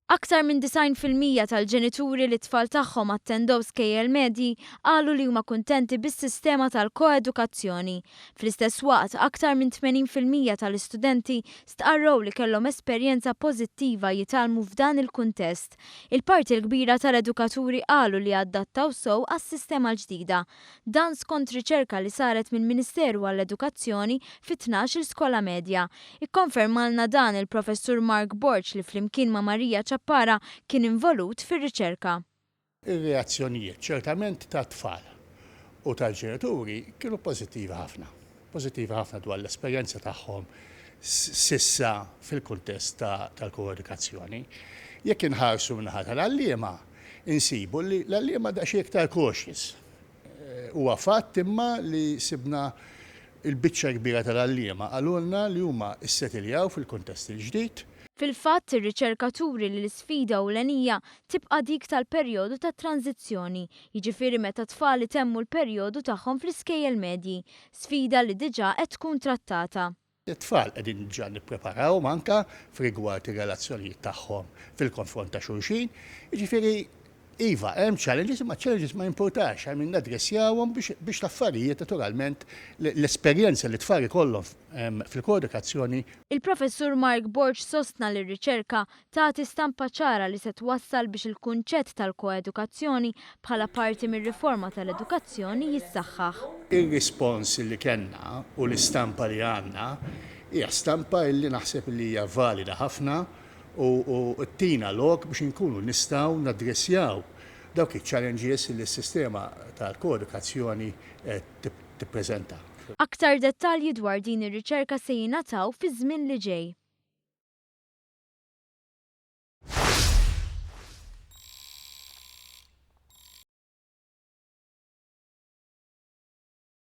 Aktar minn 90% tal-ġenituri li t-tfal tagħhom attendew skejjel medji qalu li huma kuntenti bis-sistema tal-koedukazzjoni. Fl-istess waqt, aktar minn 80% tal-istudenti stqarrew li kellhom esperjenza pożittiva jitgħallmu f'dan il-kuntest. Il-parti l-kbira tal-edukaturi qalu li adattaw sew għas-sistema l-ġdida. Dan skont riċerka li saret mill-Ministeru għall-Edukazzjoni fi 12-il skola medja. Ikkonfermalna dan il-Professur Mark Borg li flimkien ma' Maria Ciappara kien involut fir-riċerka. Ir-reazzjonijiet ċertament tat-tfal u tal-ġenituri kienu pożittivi ħafna. Pożittivi ħafna dwar l-esperjenza tagħhom s'issa fil-kuntest tal-koedukazzjoni. Jekk inħarsu min-naħa tal-għalliema, insibu li l-għalliema daqsxejn iktar cautious. Huwa fatt imma li sibna l-biċċa kbira tal-għalliema qalulna li huma ssetiljaw fil-kuntest il-ġdid. Fil-fatt, ir-riċerka turi li l-isfida ewlenija tibqa' dik tal-perjodu ta' tranżizzjoni, jiġifieri meta t-tfal itemmu l-perjodu tagħhom fl-iskejjel medji, sfida li diġà qed tkun trattata. It-tfal qegħdin diġà nippreparawhom anke f'rigward ir-relazzjonijiet tagħhom fil-konfront ta' xulxin. Jiġifieri, iva, hemm challenges, imma challenges ma jimpurtax, I mean, naddressjawhom biex l-affarijiet naturalment l-esperjenza li t-tfal ikollhom fil-koedukazzjoni. Il-Professur Mark Borg sostna li r-riċerka tagħti stampa ċara li se twassal biex il-kunċett tal-koedukazzjoni bħala parti mir-riforma tal-edukazzjoni jissaħħaħ. Ir-rispons li kellna u l-istampa li għandna hija stampa li naħseb li hija valida ħafna u ttina lok biex inkunu nistgħu naddressjaw dawk iċ-challenges li s-sistema tal-koedukazzjoni tippreżenta. Aktar dettalji dwar din ir-riċerka se jingħataw fiż-żmien li ġej.